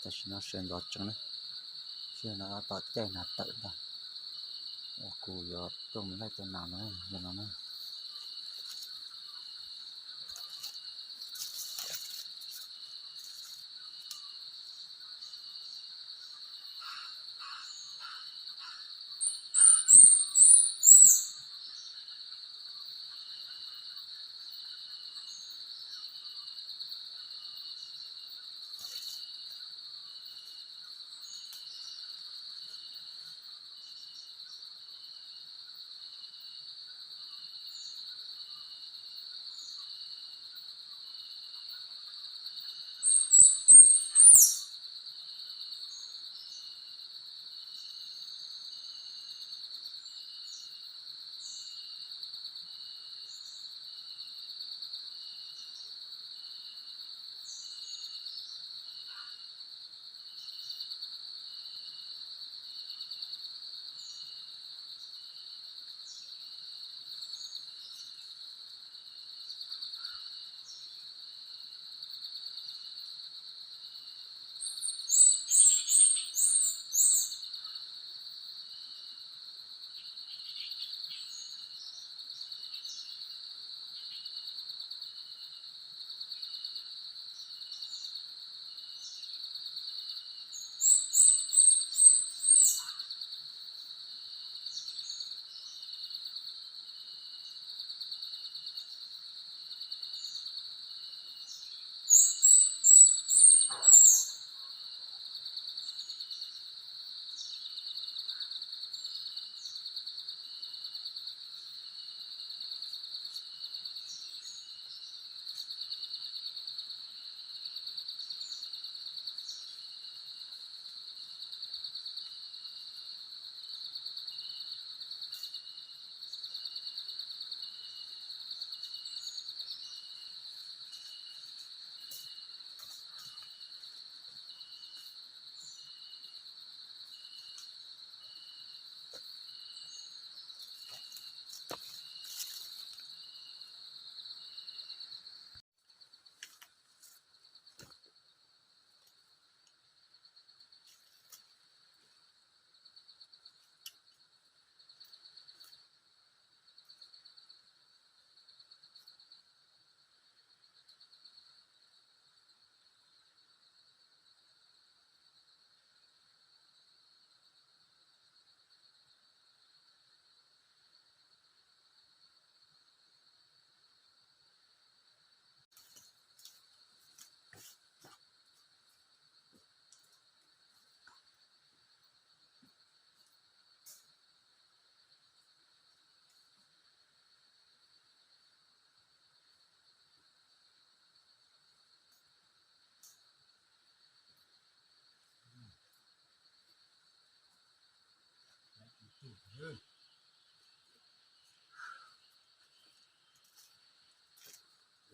Tam sim no sawv ntxov tsees na, sawv ntxov tab tom caij nas tawm ntag. Kuv yuav tuaj mus laij cov nas no, yog no na.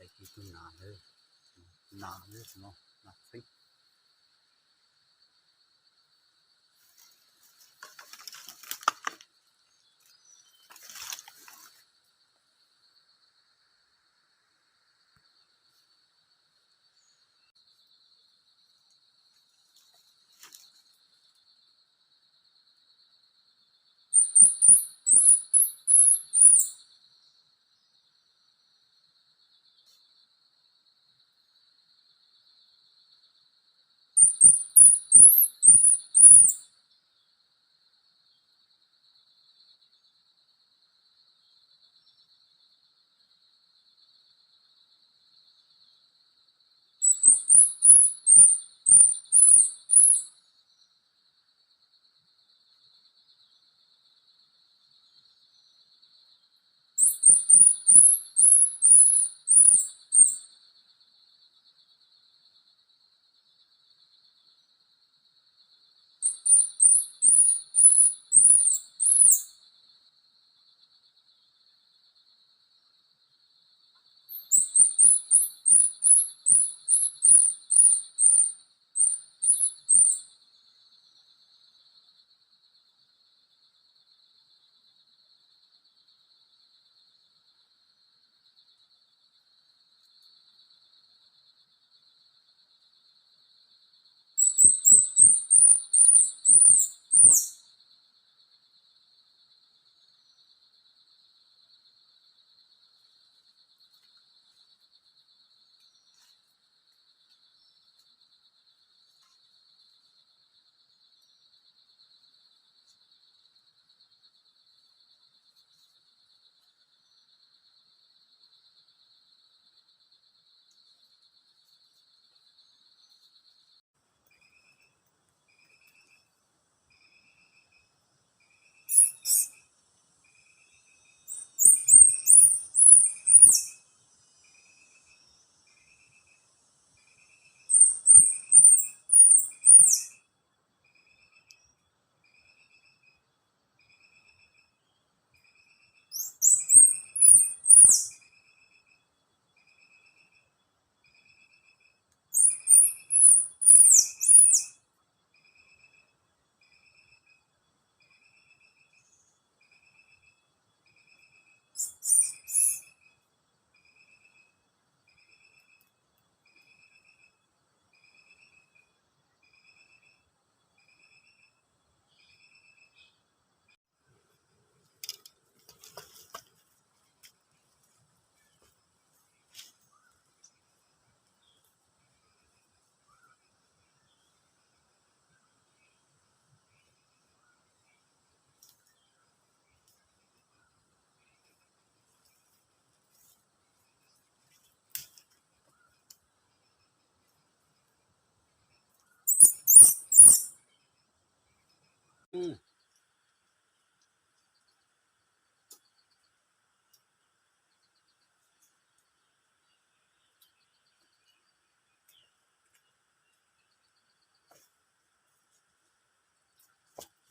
Lawv tus nas, nas no, nas txheeb.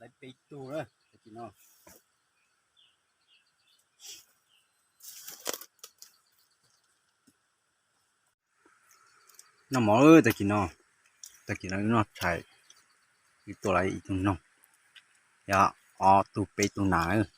Lawv peb tug na, tag kis no. Noj mov tag kis no, tag kis no noj tshais, ib tug lawv ib tug noog, yog ob tug peb tug nas.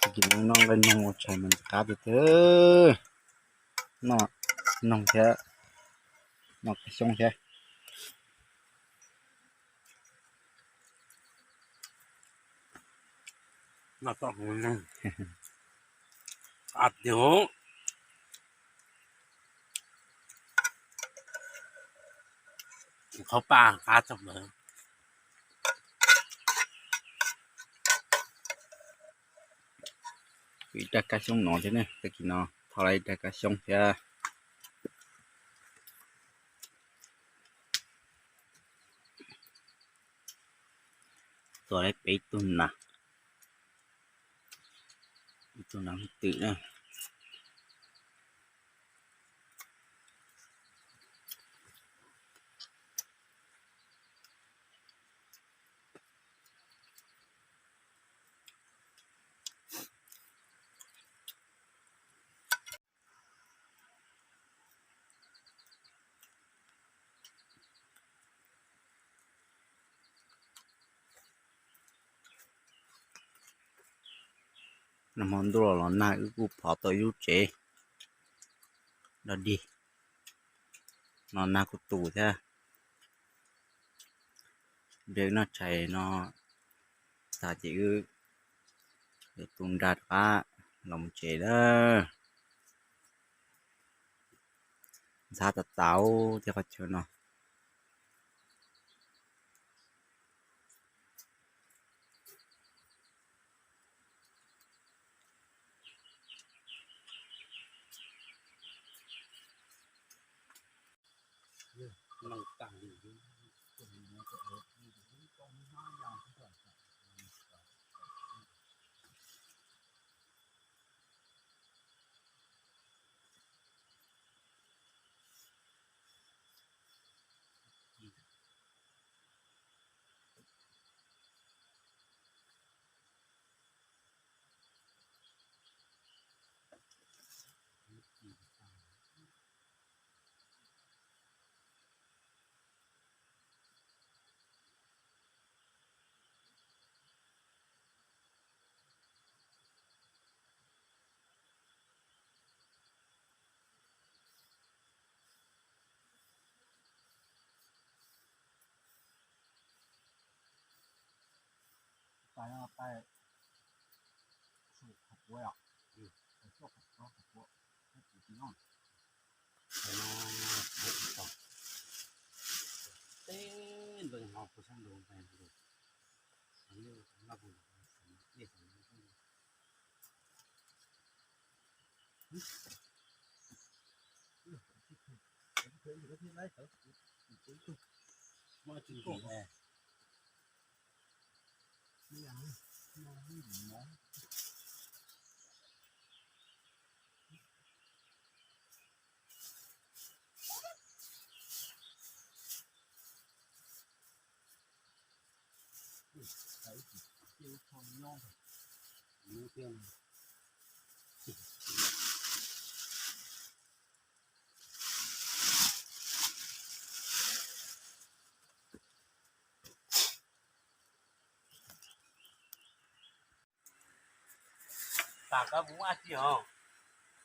Tag kis no noj nqaij noog ua tshais mas qab tiag tiag. Noj noog thiab, noj kab xyoob thiab. Noj tau hmoov neeg, qab tiag. Qhov paj qab tshaj plaws. Ib rab kab xyoob no thiab ne, tag kis no thau lawv ib rab kab xyoob thiab. Tua lawv peb tug nas, ib tug nas twm na. Nag hmo ntuj los los nag wb kuj phov tau ib lub tsev dog dig, no nag kuj tu thiab. Nrog wb noj tshais no tag ces wb yuav tu nra rov qab los mus tsev lawm. Ntxhab tas tas thiab qhov chaw no.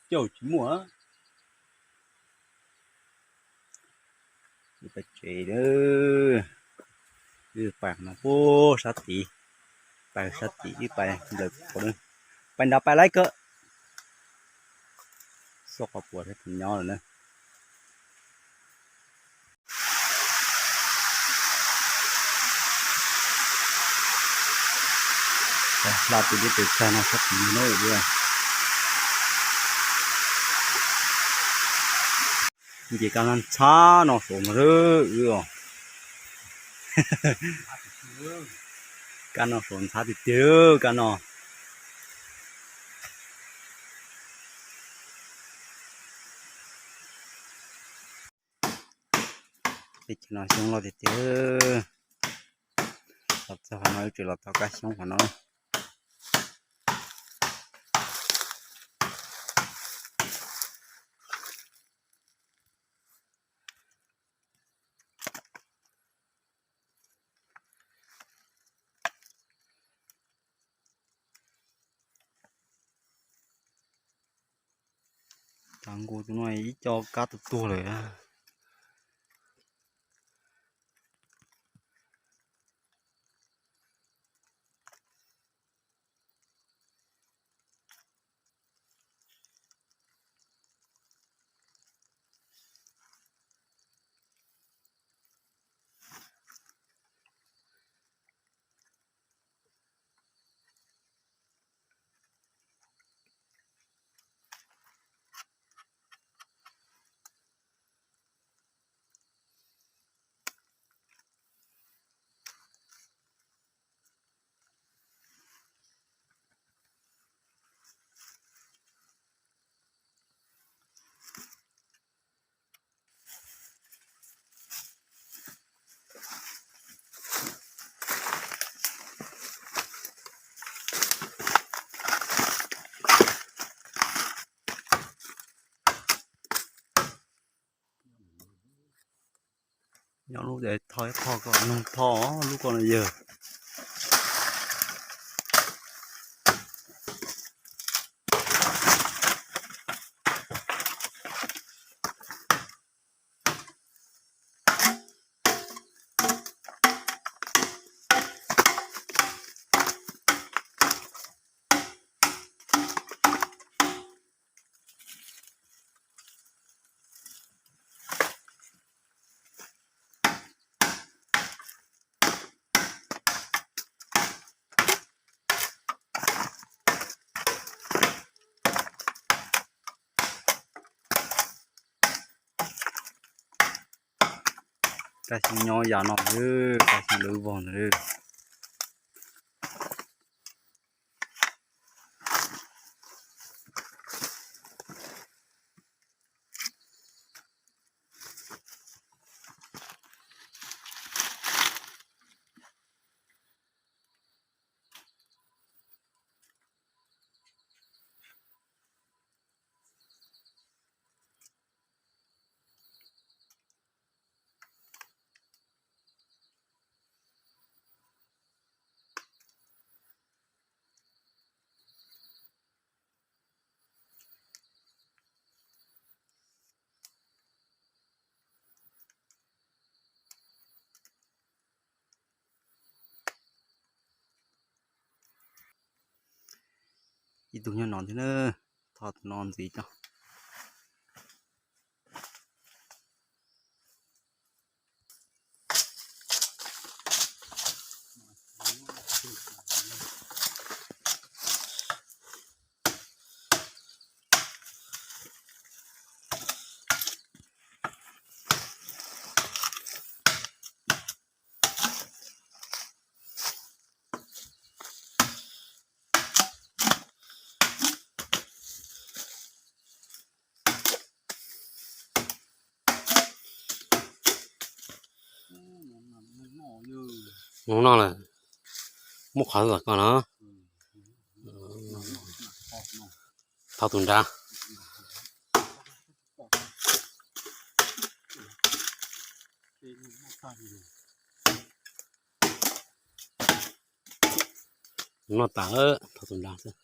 Cauj tsis muaj. Wb pais tsev, wb pais no puag sab tid, pais sab tid wb pais nplawm qhov, pais nrad pais laib kawg. Xauj qhov puas thiab tus nyob lawm na. Hla tus dib tus tsag no sab tid na. Nce kab ntxhab no saud no wb os. Kab no saud ntxhab tiag tiag kab no. Teb chaws no xyoob loj tiag tiag. Los txog qhov no wb tseem los tau kab xyoob qhov no. Tsav nkaus tus no ib co kab tuag tuag lawm. Nyob lub es tho ib qho kom noog tho lub ko no yawg. Kab xyoob nyob yam no, kab xyoob lwj vog ntawd. Ib tug nyob no thiab na, thov tus no ntxiv tso. Hnub no lawm, muaj qhov kom no. Thauj tus nrad. Noj tas, thauj tus nrad xwb.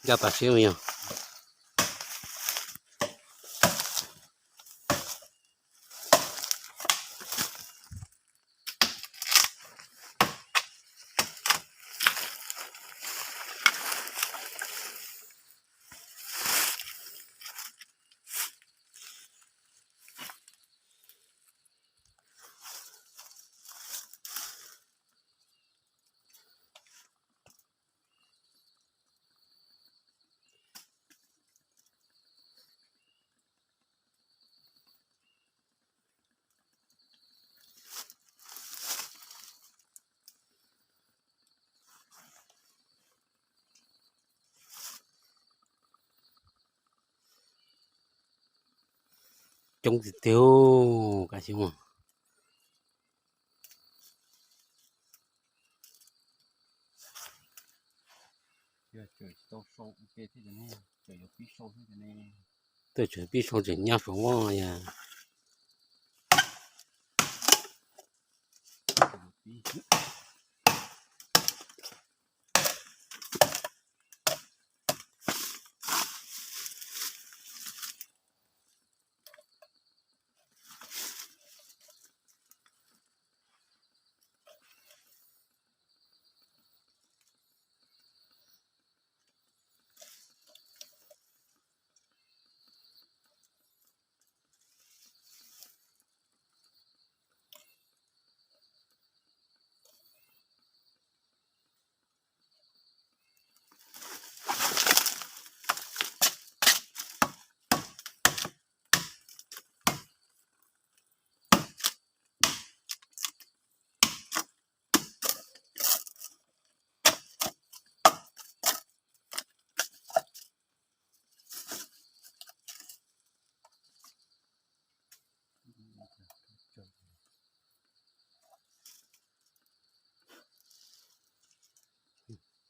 Ncaj tas siab yog. Coob tiag tiag, kav xyov. Tej tseem pib sau tseem nyab saum voj yog.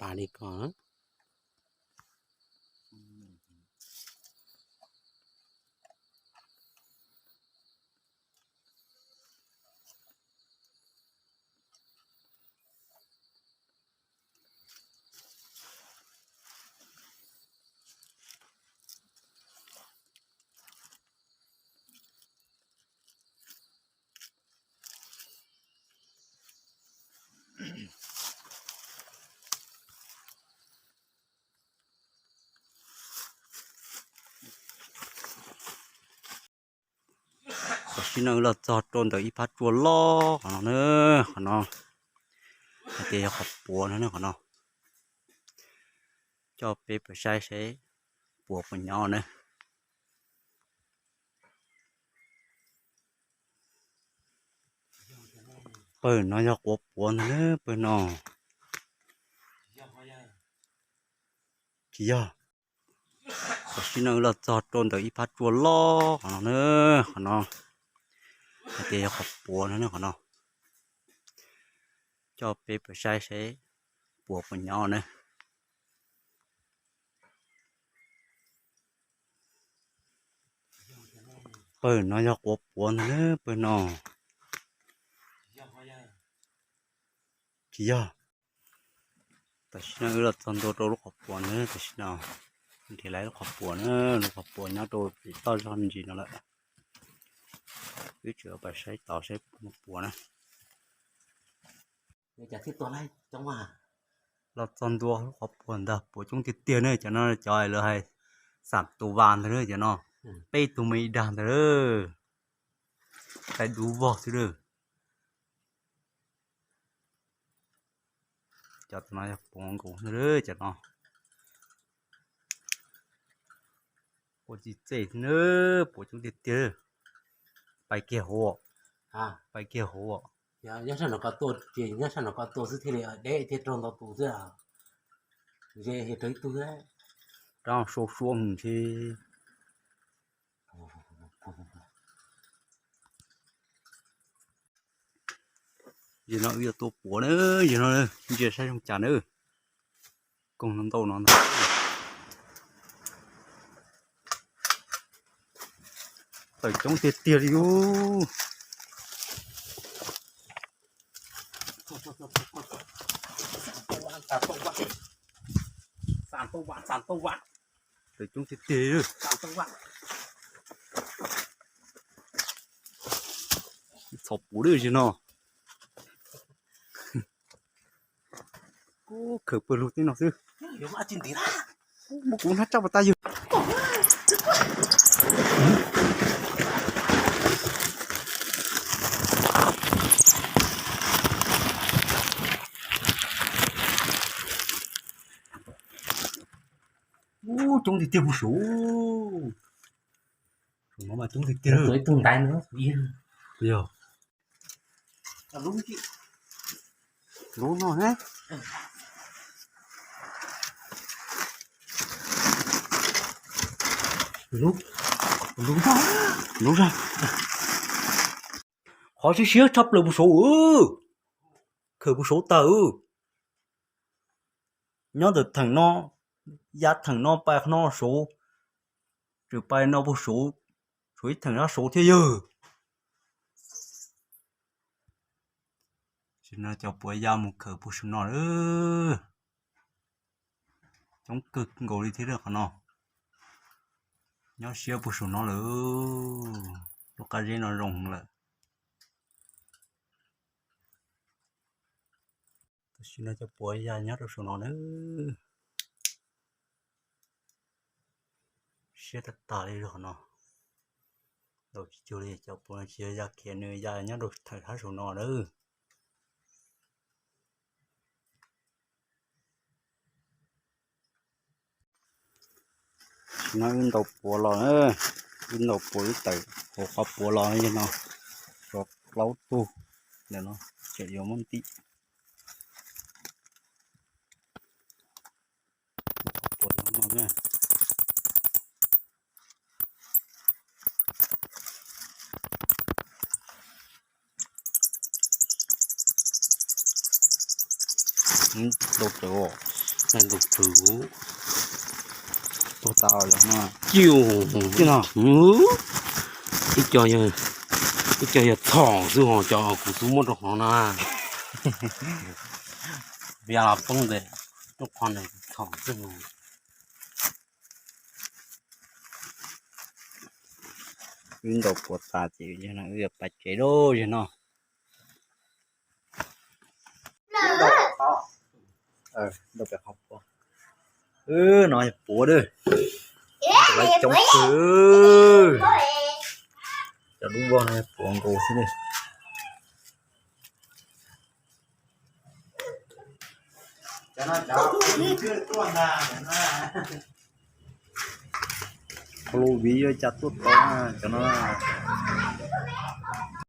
Pas li ko. Tam sim no wb los txog rau ntawm ib phab tsua loj qhov no na, qhov no hais tias yog qhov puav no na, qhov no. Coj peb pais saib saib puav puas nyob na. Pawg no yog quav puav ntag na, pawg no. Tsis yog. Tam sim no wb los txog rau ntawm ib phab tsua loj qhov no na, qhov no hais tias yog qhov puav no na, qhov no. Coj peb pais saib saib puav puas nyob na. Pawg no yog quav puav ntag na, pawg no. Tsis yog. Tam sim no wb los txog ntua rau lub qhov puav na, tam sim no nrhiav lawm lub qhov puav na, lub qhov puav nyob rau pem toj zog me ntsis no lawm. Wb tseem pais saib tod saib puas muaj puav na. Los txog ntua lub qhov puav ntag, puav coob tiag tiag ne, cov no cov lawv hais xam tus vas ntag na, cov no peb tug me ib dag ntag, tais dub vog xwb lawm. Cov no yog puav nkaus xwb, cov no puav txi txej xwb na, puav coob tiag tiag. Pais kiag hauv, pais kiag hauv. Nyob sab no ko tua, ces nyob sab no ko tua xwb thiaj li deb thiaj raug ntau tus xwb. Ze raug ib tug xwb. Rab suab suab mus ntshe. Yog no wb yuav tua puav na, yog no ntsia saib zoo cas na. Koog no ntau no ntag. Tawm coob tiag tiag li ub. Tawm coob tiag tiag. Txhom puav lawm no. Kuv khaws pawg lug tib no xwb. Muab kuv hnab tsaj pas tas yawg. Ub, coob tiag tiag puag saud. Saum no mas coob tiag tiag. Tus ntaiv no yog. Lub no ne. Lub, Lub zag, lub zag. Qhov siab siab tshaj plaws puag saud, khawm puag saud tag. Nyob ntawm theem no, ya theem no pais qhov no saud, tseem pais no puag saud, tshuav ib theem sab saud thiab yawg. Tam sim no cov puav ya mus khawm puag saum no lawm. Coob kawg nkaus li thiab qhov no. Nyob siab puag saum no lawm. Lub qab zeb no zoo lawm. Tam sim no cov puav ya nyob rau saum no na. Siab tag tag li qhov no. Ntaus tsis cuag li cov puav tsis ya khiav, nws ya nyob rau thawm sab saum no lawm. Tam sim no wb ntaus puav los, wb ntaus puav wb tawm hauv qhov puav los no, plaub tug ntawm no, tseem yuav muab ntim. Puav no na. Ntaus tsawv, ntaus tsawv, tuag tas los no. Ciu, ciu no, ib co, ib co yog txhom xwb ho, cov kuv twb muab rau qhov no na. Via los poob ntawm lub qhov no txhom xwb. Wb ntaus puav tas ces wb yuav pais tsev lawm zem no. Ntaus pem qhov puav. Wb no yog puav dab. Lawv coob kawg. Cov dub vog no puav nkaus xwb ne. Qhov lub viv yuav cas tuaj tau cov no.